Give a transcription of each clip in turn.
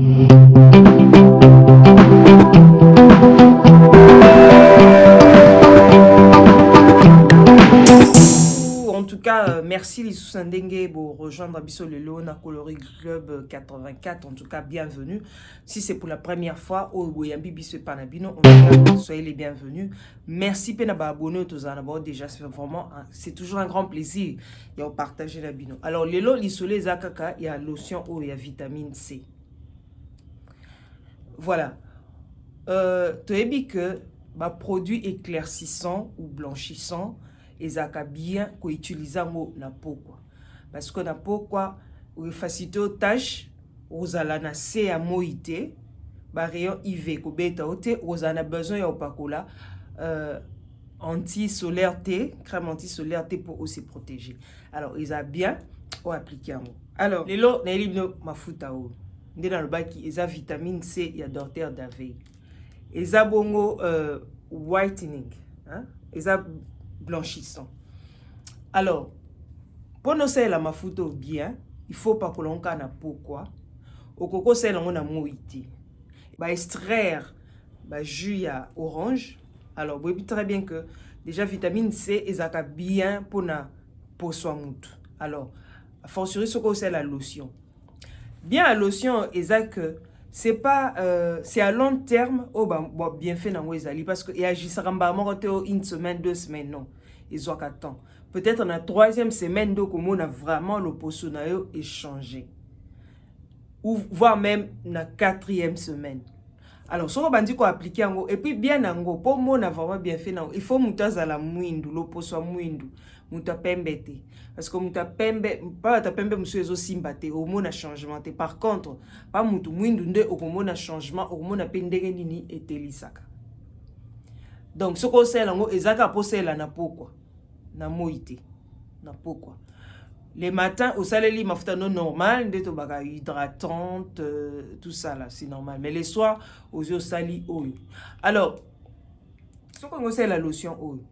En tout cas, merci lisusu na ndenge bo rejoindre biso lelo na Coloris Club 84. En tout cas, bienvenue. Si c'est pour la première fois oyo boyambi biso epa na bino, en tout cas, soyez les bienvenus. Merci pe na ba abonnés tozala na bao déjà, c'est vraiment c'est toujours un grand plaisir ya partager na bino. Alors lelo lisolo eza kaka ya lotion oyo ya vitamine C. Voilà. Toyebi que ba produit éclaircissant ou blanchissant ezalaka bien koutiliser yango na pokwa, parce que na pokwa efacilite yo tâche. Ozala na se ya moi te, barayon UV ekobeta yo te, ozala na besoin ya opakola anti solaire te, crème anti solaire te, mpo ose protéger. Alors eza bien oappliquer yango. Alors lelo nayeli bino mafuta oyo nde nalobaki eza vitamine C ya Docteur Davey. Eza bongo whitening, hein? Eza blanchissant. Alors mpo osalela mafuta oyo bien, il faut pakola yango kaka na pokwa. Okoki osalela yango na moi te. Baextraire bajus ya orange. Alors boyebi très bien que déjà vitamine C ezalaka bien mpona poso ya mutu. Alors fortiori soki osalela lotion bien ya lotion, eza que c'est pas c'est à long terme oyo ba bienfait nango ezali, parce que eagisaka mbala moko te, une semaine, 2 semaines, non. Ezwaka temps. Peut-être na troisième semaine nde okomona vraiment loposo na yo echanger, ou voire même na quatrième semaine. Alors soki obandi koappliquer yango, et puis bien yango, mpo omona vraiment bienfait nango, il faut moto azala mwindu, loposo ya mwindu, moto apembe te, parce que moto apembe, pa bato apembe mosusu ezosimba te, omona changement te. Par contre, pa motu mwindu nde okomona changement, okomona mpe ndenge nini etelisaka. Donc soki osalela yango, eza kaka mpo osalela na pokwa, na moi te, na pokwa. Le matin osaleli mafuta no normal nde tobaka hydratante, tout ça là, c'est normal. Mais le soir ozwi, osali oyo. Alors soki olingi osalela lotion oyo,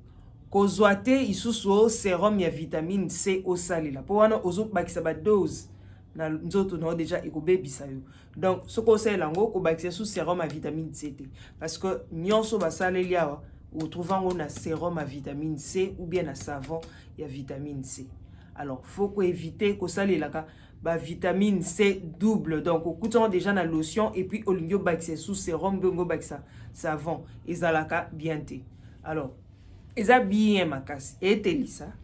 kozwa te lisusu o sérum ya vitamine C osalela, mpo wana ozobakisa badose na nzoto na yo, déjà ekobebisa yo. Donc soki osalela yango, kobakisa su sérum ya vitamine C te, parce que nyonso basaleli awa, otrouve yango na sérum ya vitamine C ou bien na savon ya vitamine C. Alors faut koéviter kosalelaka bavitamine C double. Donc okuti yango déjà na lotion et puis olingi obakisa su sérum mpe olingi obakisa savon, ezalaka bien te. Alors eza bien makasi, etelisa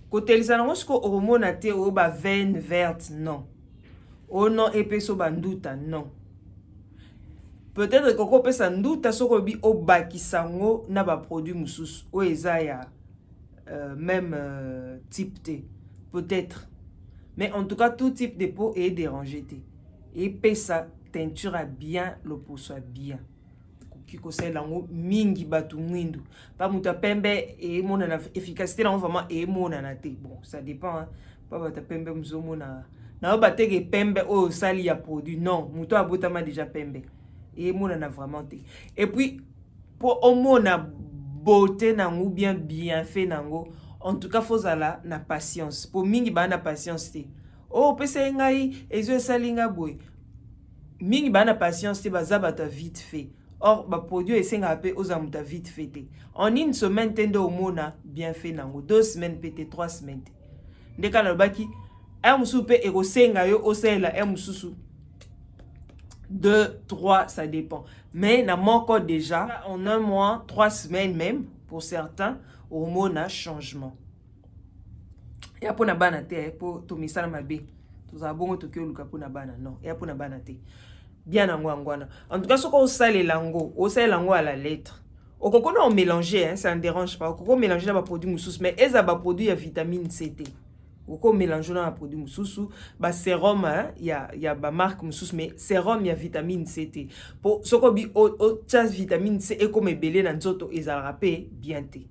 kotelisa nango. Sikoyo okomona te oyo baveine verte, non. Oyo non, epesa banduta, non. Peut-être ekoki opesa nduta soki olobi obakisa yango na baproduit mosusu oyo eza ya même type te, peut-être. Mais en tout cas, tout type de peau edéranger te, epesa teinture ya bien, loposo ya bien. Okoki kosalela yango mingi bato mwindu. Pa moto ya pembe emonana efficacité nango vraiment emonana te. Bon, ça dépend, hein. Pa bato ya pembe mosusu omona nayoba teke pembe oyo osali ya produit, non. Moto abotama déjà pembe, emonana vraiment te. Et puis mpo omona beauté nango, bien bienfait nango, en tout cas fozala na patience, mpo mingi baa na patience te. Oyo opesa ye ngai ezo esali nga boye, mingi baa na patience te, baza bato ya vite fait. Or baproduit esengaka mpe ozala moto ya vite fait te. En une semaine te nde omona bienfait nango, 2 semaines mpe te, 3 semaines te. Nde kaka nalobaki, heure mosusu mpe ekosenga yo osalela heure mosusu 2, 3, ça dépend. Mais na moko déjà, en un mois, 3 semaines même, pour certains, omona changement. Ya mpona bana te, mpo tomisala mabe, tozala bongo toki oluka mpona bana, non. Ya mpona bana te, bien yango yango wana. En tout cas, soki osalela yango, osalela yango à la lettre. Okoki na omélanger, hein, ça ne dérange pas. Okoki omélanger na baproduit mosusu, mais eza baproduit ya vitamine C te. Okoki omélanger na baproduit mosusu, basérum ya bamarque mosusu, mais sérum ya vitamine C te, po soki obi otia vitamine C ekoma ebele na nzoto, ezalaka mpe bien te.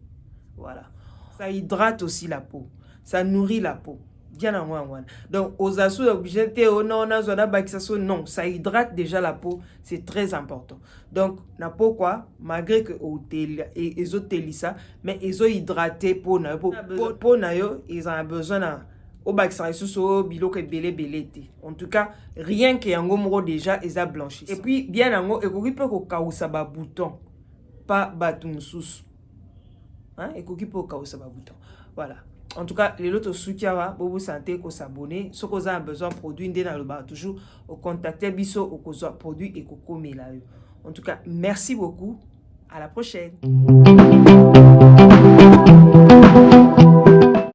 Voilà, ça hydrate aussi la peau, ça nourrit la peau bien. Yango yango wana. Donc oza so obligé te o non, nazwa nabakisa so, non. Ça hydrate déjà la peau, c'est très important. Donc na pokwa, malgré que ezotelisa, mais ezohydrate peau na yo. Peau na yo eza na besoin na Obakisaka lisusu oyo biloko ebele ebele te. En tout cas, rien que yango moko déjà eza blanchissant. Et puis bien yango ekoki mpe kokawusa babouton pa bato mosusu, hein? Ekoki mpe kokawusa babouton. Voilà, en tout cas lelo tosuki awa. Bobosana te kos'abonner. Soki oza na besoin produit, nde nalobaka toujours, ocontacte biso, okozwa produit, ekokomela yo. En tout cas, merci beaucoup, à la prochaine.